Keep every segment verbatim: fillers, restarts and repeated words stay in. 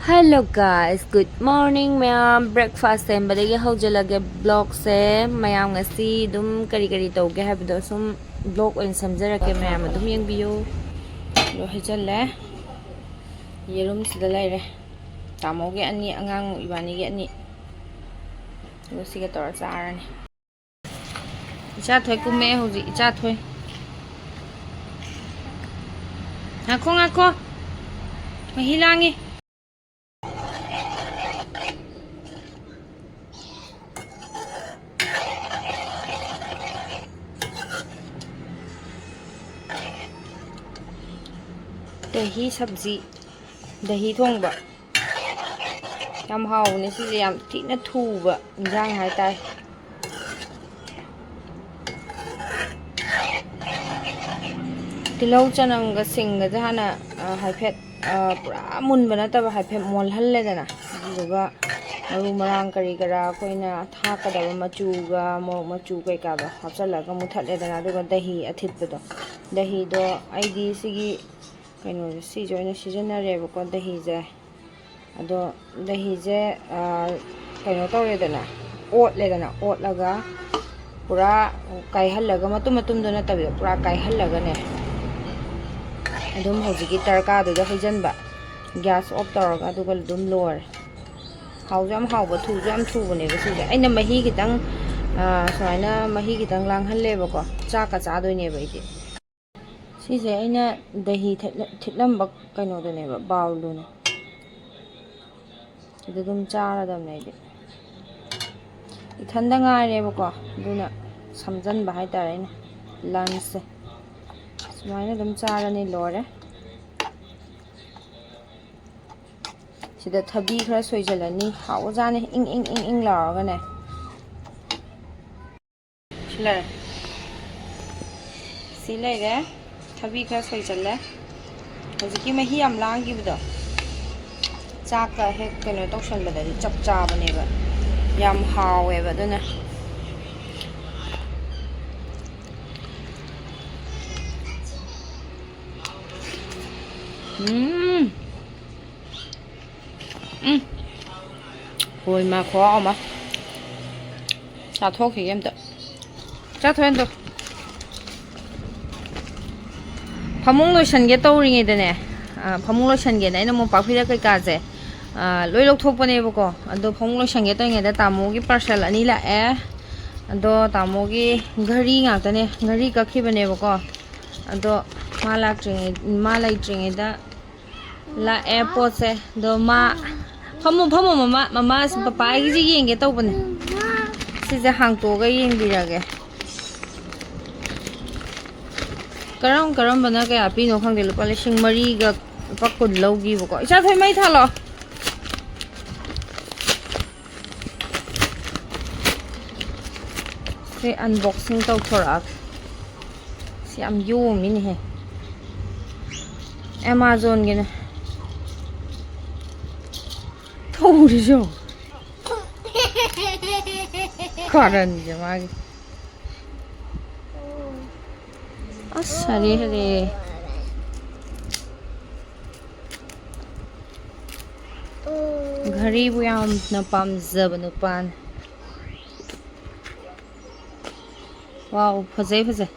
Hello guys, good morning ꯃꯌꯥꯝ꯫ Breakfast ꯁꯦꯝꯕꯗꯒꯤ ꯍꯧꯖꯤꯜꯂꯒꯦ vlogꯁꯦ꯫ ꯃꯌꯥꯝ ꯉꯁꯤ ꯑꯗꯨꯝ ꯀꯔꯤ ꯀꯔꯤ ꯇꯧꯒꯦ ꯍꯥꯏꯕꯗꯣ ꯁꯨꯝ vlog ꯑꯣꯏꯅ ꯁꯦꯝꯖꯔꯛꯀꯦ꯫ ꯃꯌꯥꯝ ꯑꯗꯨꯝ ꯌꯦꯡꯕꯤꯌꯨ꯫ ꯑꯗꯣ ꯍꯩꯖꯜꯂꯦ꯫ ꯌꯦꯔꯨꯝꯁꯤꯗ ꯂꯩꯔꯦ꯫ ꯇꯥꯃꯣꯒꯤ ꯑꯅꯤ, ꯑꯉꯥꯡ ꯏꯕꯥꯅꯤꯒꯤ ꯑꯅꯤ꯫ ꯑꯗꯨꯒ ꯁꯤꯒ ꯇꯧꯔ ꯆꯥꯔꯅꯤ꯫ ꯏꯆꯥꯊꯣꯏ ꯀꯨꯝꯃꯛꯑꯦ ꯍꯧꯖꯤꯛ, ꯏꯆꯥꯊꯣꯏ꯫ ꯉꯥꯏꯈꯣ, ꯉꯥꯏꯈꯣ꯫ ꯃꯍꯤ ꯂꯥꯡꯉꯤ꯫ ꯗꯍꯤ ꯁꯕꯖꯤ, ꯗꯍꯤ ꯊꯣꯡꯕ꯫ ꯌꯥꯝ ꯍꯥꯎꯕꯅꯦ ꯁꯤꯁꯦ, ꯌꯥꯝ ꯊꯤꯅ ꯊꯨꯕ ꯏꯟꯖꯥꯡ ꯍꯥꯏꯇꯥꯔꯦ꯫ ꯇꯤꯜꯍꯧ, ꯆꯅꯝꯒ ꯁꯤꯡꯒꯁꯦ ꯍꯥꯟꯅ, ꯑ, ꯍꯥꯏꯐꯦꯠ, ꯑ, ꯄꯨꯔꯥ ꯃꯨꯟꯕ ꯅꯠꯇꯕ, ꯍꯥꯏꯐꯦꯠ ꯃꯣꯜꯍꯜꯂꯦꯗꯅ꯫ ꯑꯗꯨꯗꯨꯒ ꯃꯔꯨ ꯃꯔꯥꯡ ꯀꯔꯤ ꯀꯔꯥ ꯑꯩꯈꯣꯏꯅ ꯊꯥꯛꯀꯗꯕ ꯃꯆꯨꯒ ꯃꯣꯔꯣꯛ ꯃꯆꯨ ꯀꯩꯀꯥꯗꯣ ꯍꯥꯞꯆꯤꯜꯂꯒ ꯃꯨꯊꯠꯂꯦꯗꯅ꯫ ꯑꯗꯨꯒ ꯗꯍꯤ ꯑꯊꯤꯠꯄꯗꯣ, ꯗꯍꯤꯗꯣ ꯑꯩꯗꯤ ꯁꯤꯒꯤ ꯀꯩꯅꯣꯁꯦ, ꯁꯤꯁꯦ ꯑꯣꯏꯅ ꯁꯤꯖꯤꯟꯅꯔꯦꯕꯀꯣ, ꯗꯍꯤꯁꯦ꯫ ꯑꯗꯣ ꯗꯍꯤꯁꯦ, ꯑ, ꯀꯩꯅꯣ ꯇꯧꯔꯦꯗꯅ, ꯑꯣꯠꯂꯦꯗꯅ, ꯑꯣꯠꯂꯒ ꯄꯨꯔꯥ ꯀꯥꯏꯍꯜꯂꯒ, ꯃꯇꯨꯝ ꯃꯇꯨꯝꯗꯣ ꯅꯠꯇꯕꯤꯗ ꯄꯨꯔꯥ ꯀꯥꯏꯍꯜꯂꯒꯅꯦ, ꯑꯗꯨꯝ ꯍꯧꯖꯤꯛꯀꯤ ꯇꯔꯀꯥꯗꯨꯗ ꯍꯩꯖꯤꯟꯕ꯫ Gas off ꯇꯧꯔꯒ, ꯑꯗꯨꯒ ꯑꯗꯨꯝ ꯂꯣꯏꯔꯦ꯫ ꯍꯥꯎꯁꯨ ꯌꯥꯝ ꯍꯥꯎꯕ, ꯊꯨꯁꯨ ꯌꯥꯝ ꯊꯨꯕꯅꯦꯕ ꯁꯤꯁꯦ꯫ ꯑꯩꯅ ꯃꯍꯤ ꯈꯤꯇꯪ, ꯑ, ꯁꯨꯃꯥꯏꯅ ꯃꯍꯤ ꯈꯤꯇꯪ ꯂꯥꯡꯍꯜꯂꯦꯕꯀꯣ, ꯆꯥꯛꯀ ꯆꯥꯗꯣꯏꯅꯦꯕ ꯑꯩꯗꯤ꯫ ꯁꯤꯁꯦ ꯑꯩꯅ ꯗꯍꯤ ꯊꯤꯠꯂ-, ꯊꯤꯠꯂꯝꯕ ꯀꯩꯅꯣꯗꯨꯅꯦꯕ, bowlꯗꯨꯅꯦ꯫ ꯑꯗꯨ ꯑꯗꯨꯝ ꯆꯥꯔꯗꯕꯅꯦ ꯑꯩꯗꯤ꯫ ꯏꯊꯟꯗ ꯉꯥꯏꯔꯦꯕꯀꯣ, ꯑꯗꯨꯅ ꯁꯝꯖꯟꯕ ꯍꯥꯏꯇꯥꯔꯦ ꯑꯩꯅ lunchꯁꯦ꯫ ꯁꯨꯃꯥꯏꯅ ꯑꯗꯨꯝ ꯆꯥꯔꯅꯤ, ꯂꯣꯏꯔꯦ꯫ ꯁꯤꯗ ꯊꯕꯤ ꯈꯔ ꯁꯣꯏꯖꯜꯂꯅꯤ꯫ ꯍꯥꯎꯕꯖꯥꯠꯅꯤ, ꯏꯪ ꯏꯪ ꯏꯪ ꯏꯪ ꯂꯥꯎꯔꯒꯅꯦ꯫ ꯁꯤ ꯂꯩꯔꯦ꯫ ꯁꯤ ꯂꯩꯔꯦ꯫ ꯊꯕꯤ ꯈꯔ ꯁꯣꯏꯖꯜꯂꯦ꯫ ꯍꯧꯖꯤꯛꯀꯤ ꯃꯍꯤ ꯌꯥꯝ ꯂꯥꯡꯈꯤꯕꯗꯣ, ꯆꯥꯛꯀ ꯍꯦꯛ ꯀꯩꯅꯣ ꯇꯧꯁꯟꯕꯗꯗꯤ ꯆꯞ ꯆꯥꯕꯅꯦꯕ꯫ ꯌꯥꯝ ꯍꯥꯎꯋꯦꯕ ꯑꯗꯨꯅ꯫ ꯎꯝ꯫ ꯍꯣꯏ, ꯃꯥ ꯈꯨꯍꯥꯎ ꯑꯃ꯫ ꯆꯥꯊꯣꯛꯈꯤꯒꯦ ꯑꯝꯇ꯫ ꯆꯥꯊꯣꯛꯍꯟꯗꯣ꯫ ꯐꯃꯨꯡ ꯂꯣꯏꯁꯟꯒꯦ ꯇꯧꯔꯤꯉꯩꯗꯅꯦ, ꯑ, ꯐꯃꯨꯡ ꯂꯣꯏꯁꯟꯒꯦꯅ ꯑꯩꯅ ꯃꯣꯝꯄꯥꯛ ꯐꯤꯗꯛ ꯀꯩꯀꯥꯁꯦ, ꯑ, ꯂꯣꯏ ꯂꯧꯊꯣꯛꯄꯅꯦꯕꯀꯣ꯫ ꯑꯗꯣ ꯐꯃꯨꯡ ꯂꯣꯏꯁꯟꯒꯦ ꯇꯧꯔꯤꯉꯩꯗ ꯇꯥꯃꯣꯒꯤ parcel ꯑꯅꯤ ꯂꯥꯛꯑꯦ꯫ ꯑꯗꯣ ꯇꯥꯃꯣꯒꯤ ꯘꯔꯤ ꯉꯥꯛꯇꯅꯦ, ꯘꯔꯤ ꯀꯛꯈꯤꯕꯅꯦꯕꯀꯣ꯫ ꯑꯗꯣ ꯃꯥ ꯂꯥꯛꯇ꯭ꯔꯤꯉꯩ, ꯃꯥ ꯂꯩꯇ꯭ꯔꯤꯉꯩꯗ ꯂꯥꯛꯑꯦ ꯄꯣꯠꯁꯦ꯫ ꯑꯗꯣ ꯃꯥ, ꯐꯝꯃꯣ, ꯐꯝꯃꯣ, ꯃꯃꯥ, ꯃꯃꯥ, ꯄꯄꯥꯒꯤꯁꯦ ꯌꯦꯡꯒꯦ ꯇꯧꯕꯅꯦ꯫ ꯁꯤꯁꯦ ꯍꯥꯡꯇꯣꯛꯑꯒ ꯌꯦꯡꯕꯤꯔꯒꯦ꯫ ꯀꯔꯝ ꯀꯔꯝꯕꯅ ꯀꯌꯥ ꯄꯤꯅꯣ ꯈꯪꯗꯦ꯫ ꯂꯨꯄꯥ ꯂꯤꯁꯤꯡ ꯃꯔꯤꯒ ꯂꯨꯄꯥ ꯀꯨꯟ ꯂꯧꯒꯤꯕꯀꯣ꯫ ꯏꯆꯥꯊꯣꯏ, ꯃꯩ ꯊꯥꯜꯂꯣ꯫ ꯁꯤ unboxing ꯇꯧꯊꯣꯔꯛꯑꯒꯦ꯫ ꯁꯤ ꯌꯥꯝ ꯌꯣꯝꯃꯤꯅꯦꯍꯦ꯫ Amazonꯒꯤꯅꯦ꯫ ꯊꯧꯔꯤꯁꯦ ꯌꯦꯡꯉꯣ꯫ ꯀꯥꯔꯟꯁꯦ ꯃꯥꯒꯤ꯫ ꯑꯁ, ꯍꯔꯦ ꯍꯔꯦ꯫ ꯘꯔꯤꯕꯨ ꯌꯥꯝꯅ ꯄꯥꯝꯖꯕ ꯅꯨꯄꯥꯅꯤ꯫ ꯋꯥꯎ, ꯐꯖꯩ, ꯐꯖꯩ꯫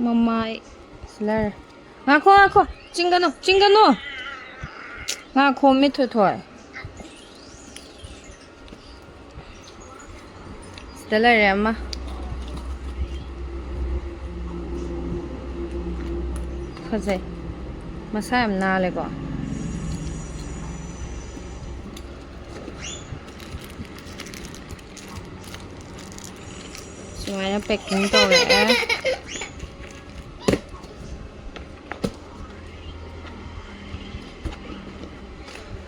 ꯃꯃꯥꯏ ꯁꯤ ꯂꯩꯔꯦ꯫ ꯉꯥꯈꯣ, ꯉꯥꯈꯣ꯫ ꯆꯤꯡꯒꯅꯨ, ꯆꯤꯡꯒꯅꯨ꯫ ꯉꯥꯈꯣ, ꯃꯤꯠ ꯊꯣꯏꯊꯣꯏ꯫ ꯁꯤꯗ ꯂꯩꯔꯦ ꯑꯃ꯫ ꯐꯖꯩ꯫ ꯃꯁꯥ ꯌꯥꯝ ꯅꯥꯜꯂꯦꯀꯣ꯫ ꯁꯨꯃꯥꯏꯅ packing ꯇꯧꯔꯛꯑꯦ꯫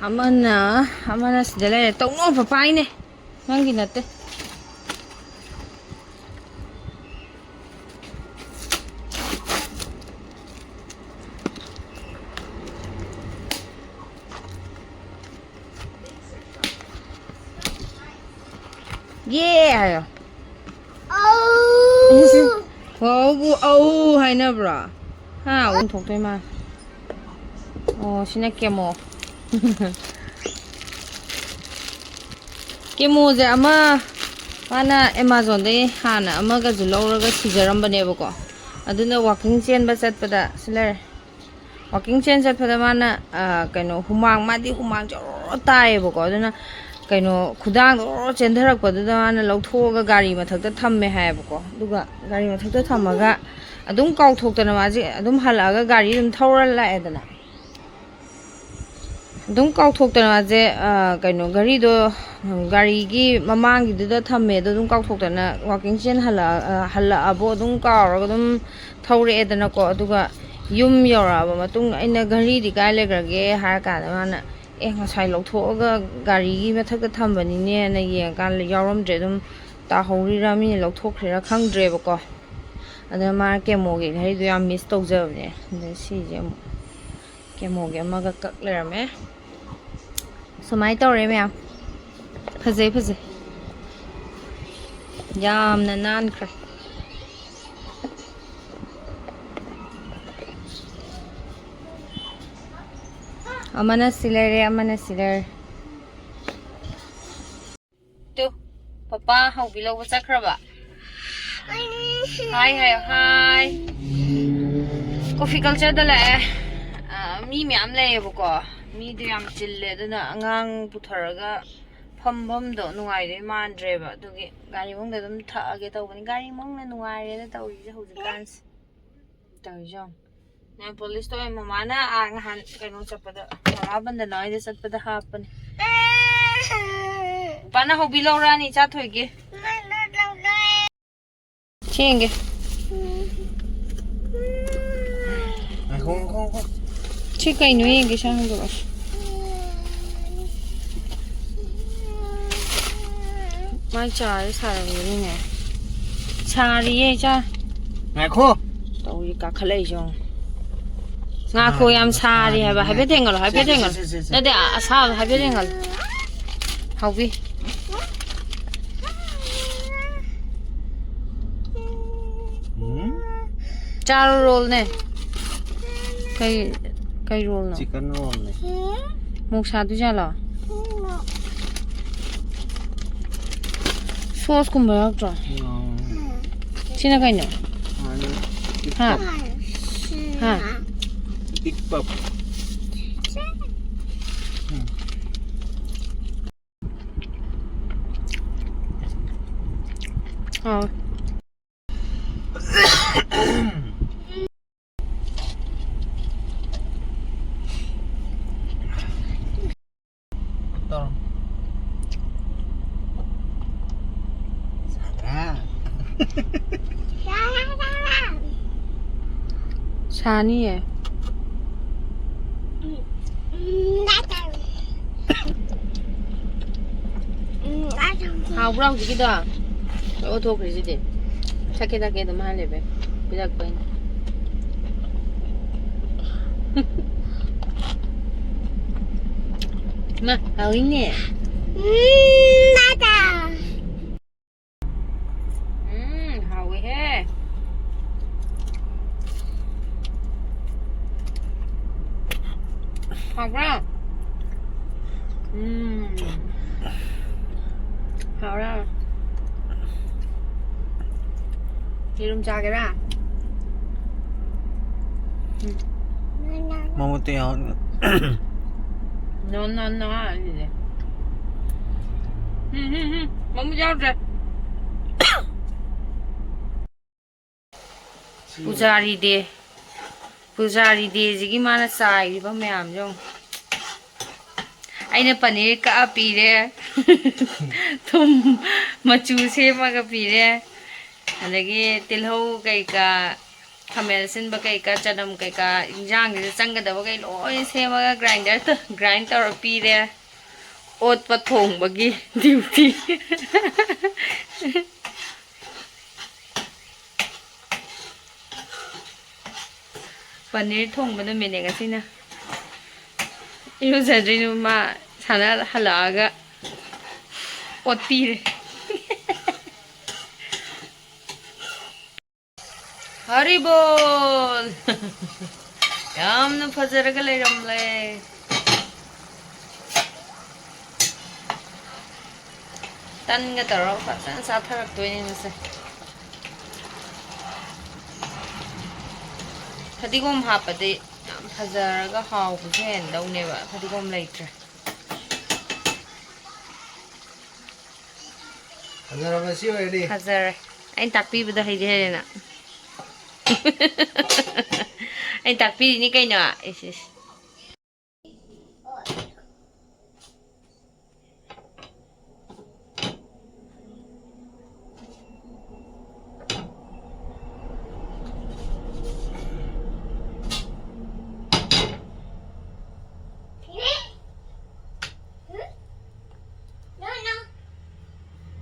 ꯑꯃꯅ, ꯑꯃꯅ ꯁꯤꯗ ꯂꯩꯔꯦ꯫ ꯇꯧꯅꯣ, ꯄꯄꯥꯏꯅꯦ꯫ ꯅꯪꯒꯤ ꯅꯠꯇꯦ꯫ ꯌꯦ ꯍꯥꯏꯌꯣ꯫ ꯑꯧ꯫ ꯋꯥꯎꯕꯨ ꯑꯧ ꯍꯥꯏꯅꯕ꯭ꯔꯣ? ꯍꯥ, ꯑꯣꯟꯊꯣꯛꯇꯣꯏ ꯃꯥꯜꯂꯦ꯫ ꯑꯣ, ꯁꯤꯅ ꯀꯦꯃꯣ꯫ ꯀꯦꯃꯣꯁꯦ ꯑꯃ, ꯃꯥꯅ ꯑꯦꯃꯥꯖꯣꯟꯗꯩ ꯍꯥꯟꯅ ꯑꯃꯒꯁꯨ ꯂꯧꯔꯒ ꯁꯤꯖꯔꯝꯕꯅꯦꯕꯀꯣ꯫ ꯑꯗꯨꯅ ꯋꯥꯛꯀꯤꯡ ꯆꯦꯟꯕ ꯆꯠꯄꯗ, ꯁꯤ ꯂꯩꯔꯦ, ꯋꯥꯛꯀꯤꯡ ꯆꯦꯟ ꯆꯠꯄꯗ ꯃꯥꯅ, ꯑ, ꯀꯩꯅꯣ, ꯍꯨꯃꯥꯡ, ꯃꯥꯗꯤ ꯍꯨꯃꯥꯡ ꯖꯣꯔꯣ ꯇꯥꯏꯌꯦꯕꯀꯣ꯫ ꯑꯗꯨꯅ ꯀꯩꯅꯣ, ꯈꯨꯗꯥꯡꯗꯣ ꯖꯣꯔꯣ ꯆꯦꯟꯊꯔꯛꯄꯗꯨꯗ ꯃꯥꯅ ꯂꯧꯊꯣꯛꯑꯒ ꯒꯥꯔꯤ ꯃꯊꯛꯇ ꯊꯝꯃꯦ ꯍꯥꯏꯌꯦꯕꯀꯣ꯫ ꯑꯗꯨꯒ ꯒꯥꯔꯤ ꯃꯊꯛꯇ ꯊꯝꯃꯒ ꯑꯗꯨꯝ ꯀꯥꯎꯊꯣꯛꯇꯅ ꯃꯥꯁꯦ ꯑꯗꯨꯝ ꯍꯜꯂꯛꯑꯒ ꯒꯥꯔꯤ ꯑꯗꯨꯝ ꯊꯧꯔ ꯂꯥꯛꯑꯦꯗꯅ꯫ ꯑꯗꯨꯝ ꯀꯥꯎꯊꯣꯛꯇꯅ ꯃꯥꯁꯦ, ꯑ, ꯀꯩꯅꯣ, ꯘꯔꯤꯗꯣ, ꯎꯝ, ꯒꯥꯔꯤꯒꯤ ꯃꯃꯥꯡꯒꯤꯗꯨꯗ ꯊꯝꯃꯦ꯫ ꯑꯗꯣ ꯑꯗꯨꯝ ꯀꯥꯎꯊꯣꯛꯇꯅ ꯋꯥꯛꯀꯤꯡ ꯆꯦꯟ ꯍꯜꯂꯛꯑ-, ꯑ, ꯍꯜꯂꯛꯑꯕꯣ ꯑꯗꯨꯝ ꯀꯥꯎꯔꯒ ꯑꯗꯨꯝ ꯊꯧꯔꯛꯑꯦꯗꯅꯀꯣ꯫ ꯑꯗꯨꯒ ꯌꯨꯝ ꯌꯧꯔꯛꯑꯕ ꯃꯇꯨꯡ, ꯑꯩꯅ "ꯘꯔꯤꯗꯤ ꯀꯥꯏ ꯂꯩꯈ꯭ꯔꯒꯦ?" ꯍꯥꯏꯔ ꯀꯥꯟꯗ ꯃꯥꯅ, "ꯑꯦ, ꯉꯁꯥꯏ ꯂꯧꯊꯣꯛꯑꯒ ꯒꯥꯔꯤꯒꯤ ꯃꯊꯛꯇ ꯊꯝꯕꯅꯤꯅꯦꯅ" ꯌꯦꯡꯉꯀꯥꯟꯗ ꯌꯥꯎꯔꯝꯗ꯭ꯔꯦ꯫ ꯑꯗꯨꯝ ꯇꯥꯍꯧꯔꯤꯔꯥ, ꯃꯤꯅ ꯂꯧꯊꯣꯛꯈ꯭ꯔꯤꯔꯥ ꯈꯪꯗ꯭ꯔꯦꯕꯀꯣ꯫ ꯑꯗꯨꯅ ꯃꯥ ꯀꯦꯃꯣꯒꯤ ꯘꯔꯤꯗꯣ ꯌꯥꯝ ꯃꯤꯁ ꯇꯧꯖꯕꯅꯦ꯫ ꯑꯗ ꯁꯤꯁꯦ ꯑꯃꯨꯛ ꯀꯦꯃꯣꯒꯤ ꯑꯃꯒ ꯀꯛ ꯂꯩꯔꯝꯃꯦ꯫ ꯁꯨꯃꯥꯏꯅ ꯇꯧꯔꯦ ꯃꯌꯥꯝ꯫ ꯐꯖꯩ, ꯐꯖꯩ꯫ ꯌꯥꯝꯅ ꯅꯥꯟꯈ꯭ꯔꯦ꯫ ꯑꯃꯅ ꯁꯤ ꯂꯩꯔꯦ, ꯑꯃꯅ ꯁꯤ ꯂꯩꯔꯦ꯫ ꯇꯨ, ꯄꯄꯥ ꯍꯧꯕꯤ ꯂꯧꯕ ꯆꯠꯈ꯭ꯔꯕ? ꯍꯥꯏ ꯍꯥꯏꯌꯣ, ꯍꯥꯏ꯫ ꯀꯣꯐꯤ ꯀꯜꯆꯔꯗ ꯂꯥꯛꯑꯦ꯫ ꯑ, ꯃꯤ ꯃꯌꯥꯝ ꯂꯩꯌꯦꯕꯀꯣ꯫ ꯃꯤꯗꯣ ꯌꯥꯝ ꯆꯤꯜꯂꯦ, ꯑꯗꯨꯅ ꯑꯉꯥꯡ ꯄꯨꯊꯔꯒ ꯐꯝꯐꯝꯗꯣ ꯅꯨꯡꯉꯥꯏꯗꯣꯏ ꯃꯥꯟꯗ꯭ꯔꯦꯕ꯫ ꯑꯗꯨꯒꯤ ꯒꯥꯔꯤ ꯃꯅꯨꯡꯗ ꯑꯗꯨꯝ ꯊꯛꯑꯒꯦ ꯇꯧꯕꯅꯤ꯫ ꯒꯥꯔꯤ ꯃꯅꯨꯡꯅ ꯅꯨꯡꯉꯥꯏꯔꯦꯗ ꯇꯧꯔꯤꯁꯦ ꯍꯧꯖꯤꯛꯀꯥꯟꯁꯦ꯫ ꯇꯧꯔꯤꯁꯦ ꯌꯦꯡꯉꯣ꯫ ꯅꯦꯜ ꯄꯣꯂꯤꯁꯇꯣ ꯑꯩ ꯃꯃꯥꯅ, ꯑꯥ, ꯅꯍꯥꯟ ꯀꯩꯅꯣ ꯆꯠꯄꯗ, ꯃꯃꯥ ꯕꯟꯗꯅꯥ ꯍꯣꯏꯗ ꯆꯠꯄꯗ ꯍꯥꯞꯄꯅꯦ꯫ ꯄꯥꯅ ꯍꯧꯕꯤ ꯂꯧꯔꯛꯑꯅꯤ, ꯏꯆꯥ ꯊꯣꯏꯒꯤ꯫ ꯊꯦꯡꯒꯦ꯫ ꯉꯥꯏꯈꯣ, ꯉꯥꯏꯈꯣ, ꯉꯥꯏꯈꯣ꯫ ꯁꯤ ꯀꯩꯅꯣ ꯌꯦꯡꯒꯦ, ꯁꯤ ꯍꯥꯡꯗꯣꯛꯑꯣ꯫ ꯃꯥꯏ ꯆꯥꯔꯦ ꯁꯥꯔꯝꯒꯅꯤꯅꯦ꯫ ꯁꯥꯔꯤꯌꯦ, ꯏꯆꯥ꯫ ꯉꯥꯏꯈꯣ꯫ ꯇꯧꯔꯤ, ꯀꯥꯈꯠꯂꯛꯏꯁꯦ ꯌꯦꯡꯉꯣ꯫ ꯉꯥꯏꯈꯣ, ꯌꯥꯝ ꯁꯥꯔꯤ ꯍꯥꯏꯕ꯫ ꯁꯥꯔꯤꯅꯦ꯫ ꯍꯥꯏꯐꯦꯠ ꯊꯦꯡꯒꯠꯂꯣ, ꯍꯥꯏꯐꯦꯠ ꯁꯦ, ꯁꯦ, ꯊꯦꯡꯒꯠꯂꯣ꯫ ꯁꯦ, ꯁꯦ, ꯁꯦ꯫ ꯅꯠꯇꯦ, ꯑ-, ꯑꯁꯥꯕ ꯍꯥꯏꯐꯦꯠ ꯊꯦꯡꯒꯠꯂꯣ꯫ ꯍꯥꯎꯕꯤ꯫ ꯎꯝ? ꯆꯥꯔꯣ ꯔꯣꯜꯅꯦ꯫ ꯀꯩ, ꯀꯩ ꯔꯣꯜꯅꯣ? ꯆꯤꯀꯟ ꯔꯣꯜꯅꯦ꯫ ꯃꯣꯔꯣꯛ ꯁꯥꯗꯣꯏꯖꯥꯠꯂꯣ? ꯁꯣꯁꯀꯨꯝꯕ ꯌꯥꯎꯗ꯭ꯔꯣ? ꯌꯥꯎꯋꯦ꯫ ꯁꯤꯅ ꯀꯩꯅꯣ? ꯃꯥꯅꯦ꯫ ꯍꯥ? ꯍꯥ? ꯕꯤꯛ ꯄꯞ꯫ ꯎꯝ꯫ ꯍꯥꯎꯋꯦ꯫ ꯇꯧꯔꯣ꯫ ꯁꯥꯗ꯭ꯔꯥ? ꯁꯥꯅꯤꯌꯦ꯫ ꯍꯥꯎꯕ꯭ꯔꯥ ꯍꯧꯖꯤꯛꯀꯤꯗꯣ? ꯂꯣꯏ ꯑꯣꯊꯣꯛꯈ꯭ꯔꯤꯁꯤꯗꯤ꯫ ꯊꯛꯀꯦ ꯊꯛꯀꯦ ꯑꯗꯨꯝ ꯍꯥꯏ ꯂꯩꯕꯩ꯫ ꯄꯤꯔꯛꯄꯩꯅꯦ꯫ ꯃꯥ, ꯍꯥꯎꯏꯅꯦ꯫ ꯎꯝ, ꯃꯥꯗꯥ꯫ ꯎꯝ, ꯍꯥꯎꯋꯦꯍꯦ꯫ ꯍꯥꯎꯕ꯭ꯔꯥ? ꯎꯝ꯫ ꯍꯥꯎꯔꯦ, ꯍꯥꯎꯔꯦ꯫ ꯌꯦꯔꯨꯝ ꯆꯥꯒꯦꯔꯥ? ꯎꯝ꯫ ꯃꯃꯨꯠꯇꯤ ꯌꯥꯎꯍꯟꯒꯅꯨ꯫ No, no, no ꯍꯥꯏꯁꯤꯗꯤ꯫ ꯎꯝ, ꯎꯝ, ꯎꯝ꯫ ꯃꯃꯨꯠ ꯌꯥꯎꯗ꯭ꯔꯦ꯫ ꯄꯨꯖꯥꯔꯤ ꯗꯦ꯫ ꯄꯨꯖꯥꯔꯤ ꯗꯦꯁꯤꯒꯤ ꯃꯥꯅ ꯆꯥꯏꯔꯤꯕ ꯃꯌꯥꯝꯁꯦ ꯌꯦꯡꯉꯨ꯫ ꯑꯩꯅ ꯄꯅꯤꯔ ꯀꯛꯑ ꯄꯤꯔꯦ꯫ ꯊꯨꯝ ꯃꯆꯨ ꯁꯦꯝꯃꯒ ꯄꯤꯔꯦ꯫ ꯑꯗꯒꯤ ꯇꯤꯜꯍꯧ ꯀꯩꯀꯥ, ꯈꯥꯃꯦꯟ ꯑꯁꯤꯟꯕ ꯀꯩꯀꯥ, ꯆꯅꯝ ꯀꯩꯀꯥ, ꯏꯟꯖꯥꯡꯁꯤꯗ ꯆꯪꯒꯗꯕꯈꯩ ꯂꯣꯏ ꯁꯦꯝꯃꯒ ꯒ꯭ꯔꯥꯏꯟꯗꯔꯗ ꯒ꯭ꯔꯥꯏꯟ ꯇꯧꯔ ꯄꯤꯔꯦ꯫ ꯑꯣꯠꯄ ꯊꯣꯡꯕꯒꯤ ꯗ꯭ꯌꯨꯇꯤ꯫ ꯄꯅꯤꯔ ꯊꯣꯡꯕ ꯅꯨꯃꯤꯠꯅꯦ ꯉꯁꯤꯅ꯫ ꯏꯔꯨꯖꯗ꯭ꯔꯤ ꯃꯥ ꯁꯥꯟꯅ ꯍꯜꯂꯛꯑꯒ ꯑꯣꯠꯄꯤꯔꯦ꯫ ꯍꯔꯤꯕꯣꯜ! ꯌꯥꯝꯅ ꯐꯖꯔꯒ ꯂꯩꯔꯝꯂꯦ꯫ ꯇꯟꯒ ꯇꯧꯔꯒ ꯐꯖꯅ ꯆꯥꯊꯔꯛꯇꯣꯏꯅꯦ ꯉꯁꯤ꯫ ꯐꯗꯤꯒꯣꯝ ꯍꯥꯞꯄꯗꯤ ꯌꯥꯝ ꯐꯖꯔꯒ ꯍꯥꯎꯕꯁꯨ ꯍꯦꯟꯗꯧꯅꯦꯕ, ꯐꯗꯤꯒꯣꯝ ꯂꯩꯇ꯭ꯔꯦ꯫ ꯐꯖꯔꯕ ꯁꯤ ꯑꯣꯏꯔꯗꯤ꯫ ꯐꯖꯔꯦ꯫ ꯑꯩꯅ ꯇꯥꯛꯄꯤꯕꯗ ꯍꯩꯗꯤ ꯍꯩꯔꯦꯅ꯫ ꯑꯩꯅ ꯇꯥꯛꯄꯤꯔꯤꯅꯤ ꯀꯩꯅꯣ꯫ ꯏꯁ, ꯏꯁ꯫